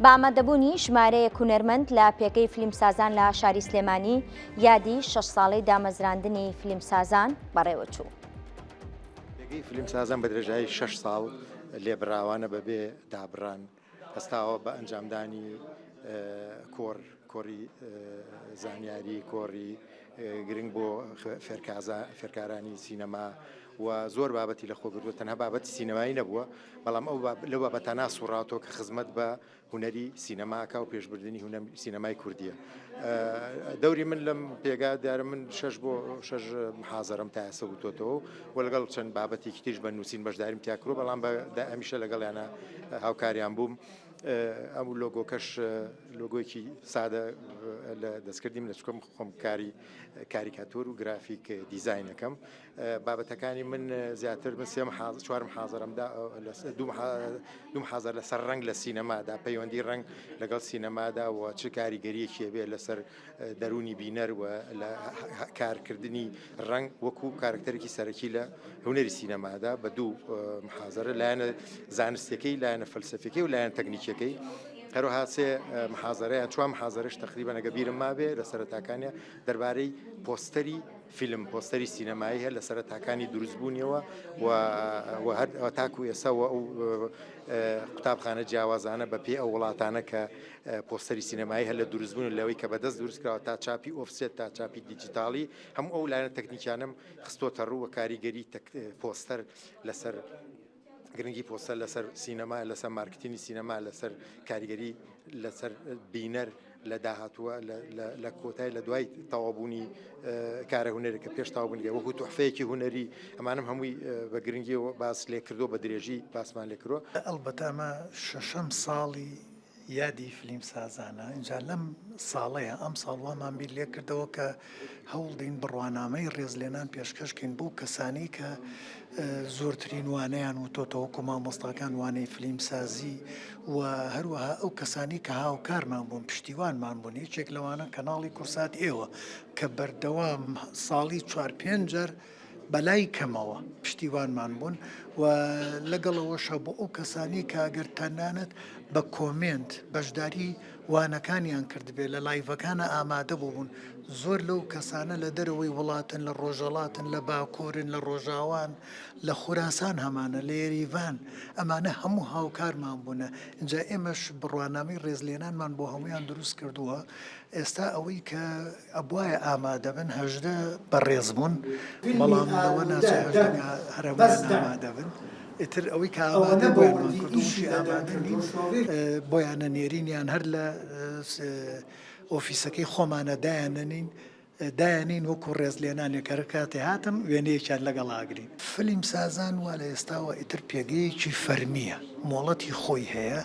بە ئامادەبوونی ژمارەیەک هونەرمەند لە پێگەی فلیمسازان لە شاری سلێمانی یادی شەش ساڵەی دامەزراندنی فلیمسازان بەڕێوەچوو. پێگەی فلیمسازان بە درێژایی شەش ساڵ لێبڕاوانە بەبێ دابڕان هەستاوە بە ئەنجامدانی کۆڕ، کۆڕی زانیاری، کۆڕی گرنگ بۆ فێرکارانی سینەما و زۆر بابەتی لەخۆ گرتووە، تەنها بابەتی سینەمایی نەبووە، بەڵام ئەو لەو بابەتانە سوڕاوەتەوە کە خزمەت بە هونەری سینەماکە و پێشبردنی هونەر سینەمای کوردیە. دەوری من لەم پێگا دیارە من شەش بۆ شەش محازەرەم تا ئێستا وتۆتەوە و لەگەڵ چەند بابەتێکی تریش بە نووسین بەشداریم تیا کردووە، بەڵام بە دائەمیشە لەگەڵیانە هاوکاریان بووم. ئەم لۆگۆکەش لۆگۆیەکی سادە لە دەستکردیم لە چکم خۆم کاری کاریکاتۆر و گرافیک دیزاینەکەم بابەتەکانی من زیاتر من سێ چوارم حازرم دا دوو حازر لەسەر ڕەنگ لە سینەمادا پەیوەندی ڕەنگ لەگەڵ سینەمادا و چ کاریگەریەکی هەبێت لەسەر دەروونی بینەر و لە کارکردنی ڕەنگ وەکو کارکتەرێکی سەرەکی لە هونەری سینەمادا بە دوو محازەرە لایەنە زانستیەکەی لایەنە فەلسەفیەکەی و لایەن تەکنیکیەکەی هەروەها سێ محازەرە یان چوار محازەرەش تقریبا ئەگە بیرم مابێ لە سەرەتاکانە دەربارەی پۆستەری فیلم پۆستەری سینەمایی هەر لە سەرەتاکانی دروستبوونیەوە و هەر تاکو ئێستا و ئەو قوتابخانە جیاوازانە بە پێی ئەو وڵاتانە کە پۆستەری سینەمایی هەر لە دروستبوون لەوەی کە بەدەست دروستکراوە تا چاپی ئۆفسێت تا چاپی دیجیتاڵی هەموو ئەو لایەنە تەکنیکیانەم خستۆتە ڕوو و کاریگەری پۆستەر لەسەر گرنگی پۆستەر لەسەر سینەما لەسەر مارکتینی سینەما لەسەر کاریگەری لەسەر بینەر لە داهاتووە لە کۆتای لە دوای تەوابوونی کارە هونەرەکە پێش تاوبوونی وەکو توحفەیەکی هونەری ئەمانم هەمووی بە گرنگیەوە باس لێ کردو بە درێژی باسمان لێ کردووە. ئەڵبەتە ئەمە شەشەم ساڵی یادی فلیمسازانە، ئینجا لەم ساڵەیا ئەمساڵ وامان بیر لێ کردەوە کە هەوڵدەین بڕوانامەی ڕێزلێنان پێشکەش کەین بەو کەسانەی کە زۆرترین وانەیان وتۆتەوە وەکو مامۆستاکان وانەی فلیمسازی و هەروەها ئەو کەسانی کە هاوکارمان بوون پشتیوانمان بوون یەکێک لەوانە کەناڵی کورسات ئێوە کە بەردەوام ساڵی چوار پێنج جار بەلای کەمەوە پشتیوانمان بوون و لەگەڵ ئەوەشا بۆ ئەو کەسانەی کە ئەگەر تەنانەت بە کۆمێنت بەشداری وانەکانیان کردبێ لە لایڤەکانە ئامادە بووبوون زۆر لەو کەسانە لە دەرەوەی وڵاتن لە ڕۆژەڵاتن لە باکوورن لە ڕۆژاوان لە خوراسان هەمانە لە یەریڤان ئەمانە هەموو هاوکارمان بوونە ئینجا ئێمەش بڕوانامەی ڕێزلێنانمان بۆ هەموویان دروست کردووە ئێستا ئەوەی کە ئەبوایە ئامادەبن 18 بەڕێز بوون بەڵام لەوە ناچێ هەژدەکە هەر هەموویان ئامادەبن ئیتر ئەوەی کە ئامادە بۆیانمان کردووشی ئامادە نین بۆیانە نێرین یان هەر لە ئۆفیسەکەی خۆمانە دایانەنین دایانین وەکو ڕێزلێنانێک هەر کاتێ هاتم وێنەیەکیان لەگەڵ ئاگرین. فلیم سازان وا لە ئێستاوە ئیتر پێگەیەکی فەرمییە، مۆڵەتی خۆی هەیە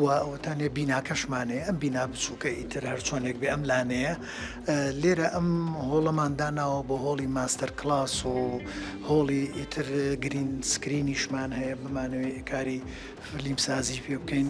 و ئەوەتانێ بیناکەشمان هەیە، ئەم بینا بچووکە ئیتر هەرچۆنێک بێ ئەم لانەیە لێرە ئەم هۆڵەمان داناوە بۆ هۆڵی ماستەر کلاس و هۆڵی ئیتر green screen یشمان هەیە بمانەوێ کاری فلیم سازی پێ بکەین.